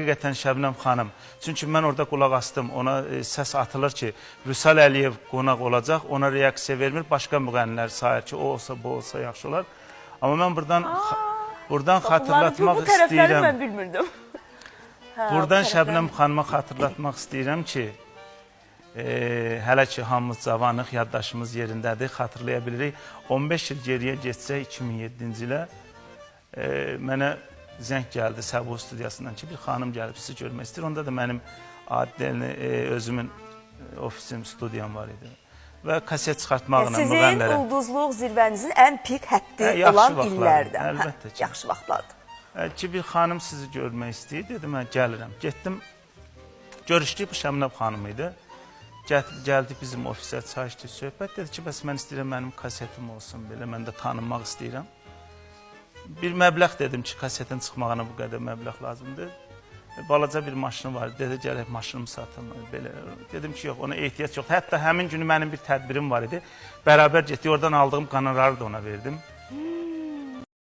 Həqiqətən Şəbnəm xanım, çünki mən orada qulaq astım, ona səs atılır ki, Vüsal Əliyev qonaq olacaq, ona reaksiya vermir, başqa müğənnilər sayır ki, o olsa, bu olsa yaxşı olar. Amma mən buradan xatırlatmaq istəyirəm. Bu tərəfləri mən bilmirdim. Buradan Şəbnəm xanıma xatırlatmaq istəyirəm ki, hələ ki hamımız cavanıq, yaddaşımız yerindədir, xatırlaya bilirik. 15 il geriyə getsək 2007-ci ilə mənə zəng gəldi Səbuhi studiyasından ki, bir xanım gəlib sizi görmək istəyir. Onda da mənim adleni, özümün ofisim, studiyam var idi. Və kaset çıxartmaqla müğənnilərə. Sizin ulduzluq zirvənizin ən pik həddi olan illərdə. Əlbəttə ki. Yaxşı vaxtlardır. Ki, bir xanım sizi görmək istəyir. Dedim, mən gəlirəm. Getdim, görüşdük, bu Şəbnəm xanım idi. Gəldi bizim ofisə, çay içdik, söhbət. Dedi ki, bəs mən istəyirəm mənim kasetim olsun, belə, mən də tanınmaq istəyirəm. Bir məbləğ dedim ki, kasetin çıxmağına bu qədər məbləğ lazımdır. Balaca bir maşını var, dedi, gələk maşınımı satım. Belə. Dedim ki, yox, ona ehtiyac yoxdur. Hətta həmin günü mənim bir tədbirim var idi. Bərabər getdik, oradan aldığım qonorarı da ona verdim.